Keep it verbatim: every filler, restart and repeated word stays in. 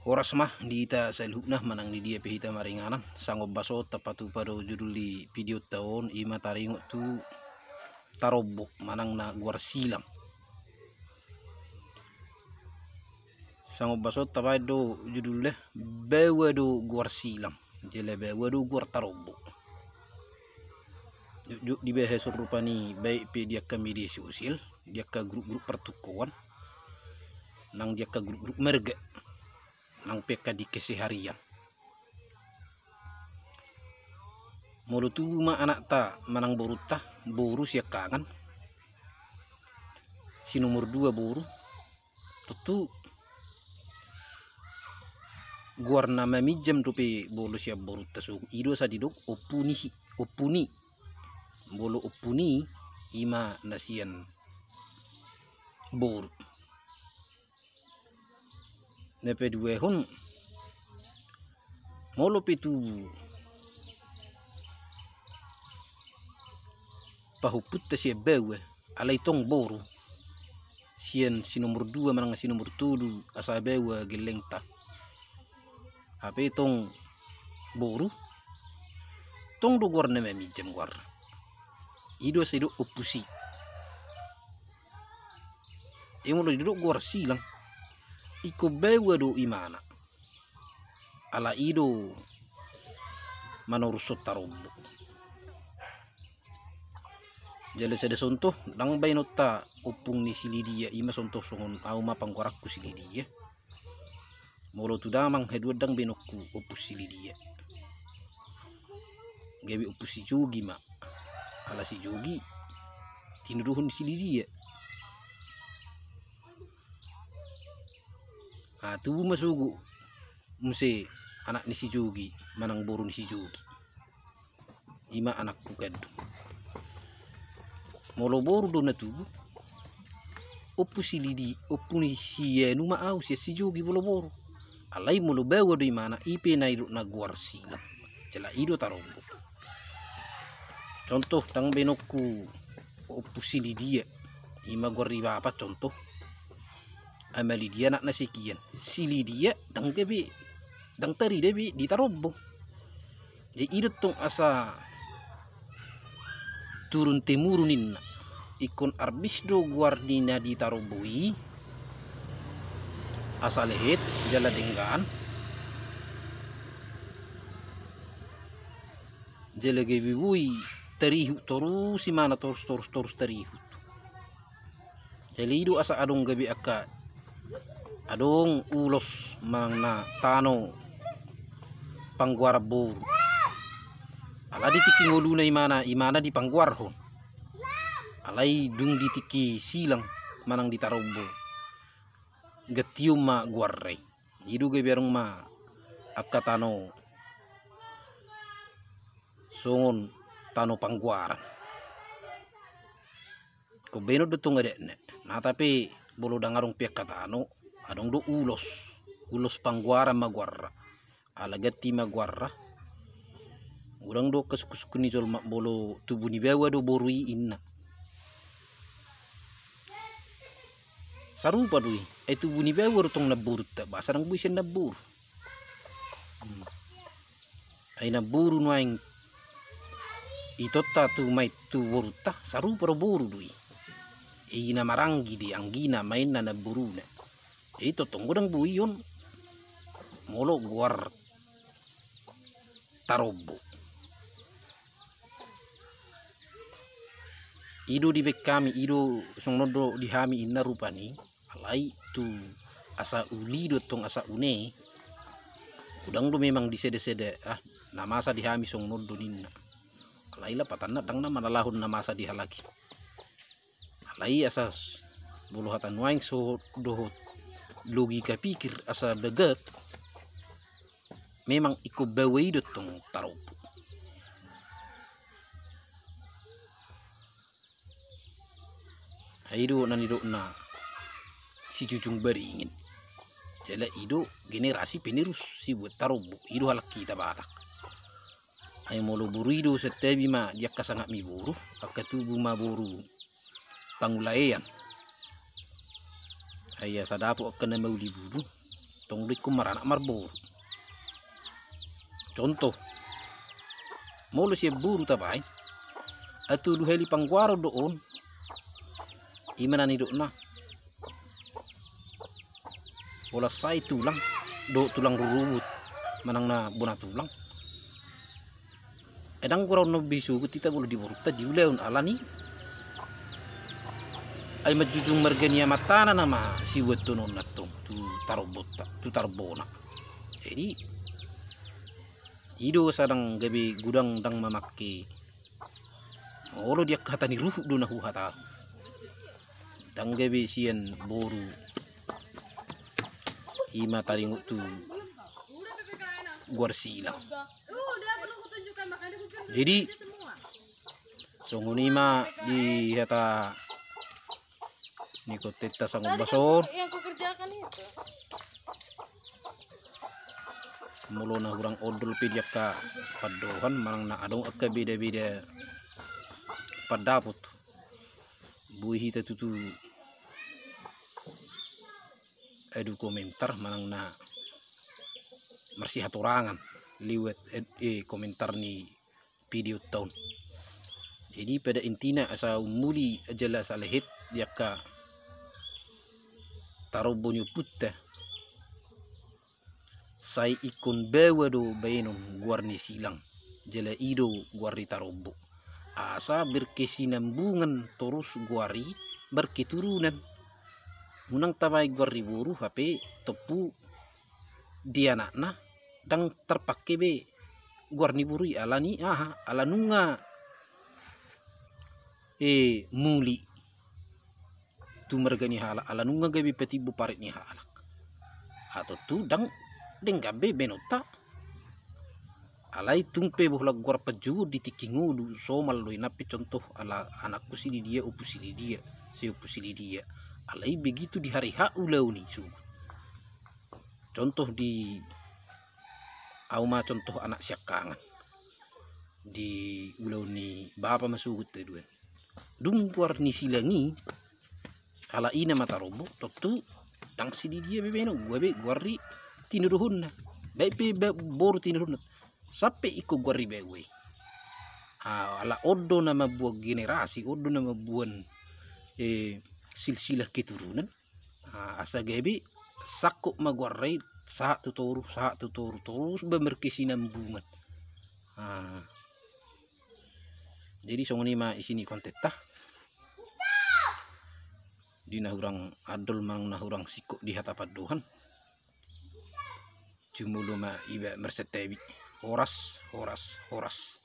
Horas ma di hita saluhutna manang di dia pe hita maringanan. Sangombason, tapatupa do judul ni videonta on, ima taringot tu tarombo manang na goar silang. Sangombason, tabaen do judulna, baoa do goar silang jala baoa do goar tarombo. Jotjot dibahas on rupani, baik pe di angka media sosial, di angka grup-grup partungkoan, nang di angka grup-grup marga, nang pe angka di keseharian. Molo tubu ma anakta manang borunta, boru siangkangan, si nomor dua boru, tontu goar na maminjam dope molo sian borunta sogot, i do asa didok ompu ni, ompu ni. Molo ompu ni, ima na sian boru. Na paduahon, molo pe tubu pahompunta sian baoa, alai tong boru, sian si nomor dua manang si nomor tolu asa baoa gellengta, hape tong boru, tong do goarna maminjam goarna. I do asa didok ompu si. Ia molo didok goar silang, ingkon baoa do imana, ala i do manorushon tarombo. Jala sada contoh, ndang baenonta ompung ni si Lidia, ima contoh songon au ma panggoaranku si Lidia. Molo tu damang haduan ndang baenonku ompung si Lidia. Gabe ompung si Jogi ma. Ala si Jogi tinodohon ni si Lidia. Ah, tubu ma sogot muse anak ni si Jogi manang boru ni si Jogi. Ima anakku kandung. Molo boru do na tubu, ompu si Lidi, ompu ni si anu ma au sian si Jogi molo boru. Alai molo baoa do imana, i pe na didok na goar silang. Jala i do tarombo. Contoh, ndang baenonku ompu si Lidia, ima goar ni bapa contoh. Ama Lidia anakna si Kian. Si Lidia ndang gabe, ndang tarida be di tarombo. Jadi i do tong asa turun temurun ninna. Ingkon arbis do goar ni na di tarombo i, asa lehet jala denggan. Jala gabe boi tarihut torus imana, torus, torus, torus tarihut. Jadi i do asa adong gabe angka, adong ulos manang na tano panggoaran boru. Ala di tingki ngoluna imana, imana dipanggoarhon. Alai dung di tingki silang manang di tarombo, gantion ma goarna i. I do gabe adong ma angka tano songon tano panggoaran. Ingkon baenon do tong adatna. Nata pe molo ndang adong pe angka tano, adong do ulos. Ulos panggoaran ma goarna. Ala ganti ma goarna. Godang do angka sungkun-sungkun ni jolma molo tubu ni baoa do boru i inna. Sarupa do i, ai tubu ni baoa do tong namborunta, boasa ndang boi sian namboru. Hmm. Ai namboru nuaeng itonta tu main tu borunta, sarupa do boru do i. Ina maranggi di anggina, maenna namboruna. Jadi tongtong godang boi on molo goar tarombo. I do dibaen hami, i do songon on do di hami inna rupani. Alai tu asa uli do tong asa une, godang do memang di sada-sada, ah, na masa di hami songon on do ninna. Alai lapatanna ndang na mangalahon na masa di halak i. Alai asa s-, molo hata nuaeng so dohot logika pikir asa bagak, memang ingkon baoa i do tong tarombo. Ai i do na nidokna si Jujung Baringin. Jala i do generasi penerus sibuat tarombo, i do halak hita Batak. Ai molo boru i do santabi ma di angka sangap ni boru, angka tubu ma boru pangulaean. Ai asa dapot angka na mauli bulu, tong do ingkon maranak marboru. Contoh, molo sian boru tabaen, ai tolu hali panggoaron do on, i ma na nidokna. Pola sai tulang dohot tulang rurubut manang na bona tulang. Ai ndang goraon na umbi sogot hita molo di borunta di ulaon, alani ai manjujung marga ni amantana nama sibuanhononna tong tu tarombonta, tu tarombona. Jadi i do asa ndang gabe godang ndang mamangke. Olo di angka hata ni ruhut do na huhatahon. Ndang gabe sian boru i ma taringot tu goar silang. Jadi songon i ma di hata ni kontenta sanggup baso. Molo na hurang ondol pe di angka pandohan manang na adong angka beda-beda pandapot, boi hita tutu adu komentar manang na marsihatorangan liwat ed- eh, komentar ni video taon. Jadi pada intina asa umuli jala asa lehet di angka tarombo ni ompunta, sai ingkon baoa do baenon goar ni silang jala i do goar ni tarombo. Asa berkesinambungan torus goar i, berketurunan. Unang tabaen goar ni boru hape tompu di anakna ndang tarpangke be goar ni boru i, alani aha, ala nunga eh, muli tu marga ni halak, ala nunga gabe patimbo parit ni halak. Atau tu ndang denggan be baenonta. Alai tung pe bohal goar panjugu di tingki ngolu, somal do i, nang pe contoh ala anakku si didia, ompu si didia, si ompu si didia. Alai begitu di hari H ulaon i sogot. Contoh di au ma contoh anak siangkangan di ulaon ni bapa ma sogot taduan. Dung goar ni silang i, ala i nama tarombo, tontu ndang si didia be baenon, gabe goar ni tinodohonna. Baen pe ba- boru tinodohonna, sampe ingkon goar ni baoa i. Ah, ala on do na mambuan generasi, on do na mambuan eh, silsilah keturunan. Ah, asa gabe sangkot ma goar i sahat tu toru, sahat tu toru, torus ba berkesinambungan. Ah. Jadi songon i ma isi ni kontenta. Di na hurang andol manang na hurang singkop di hata pandohan, jumolo ma iba marsantabi. Horas, horas, horas.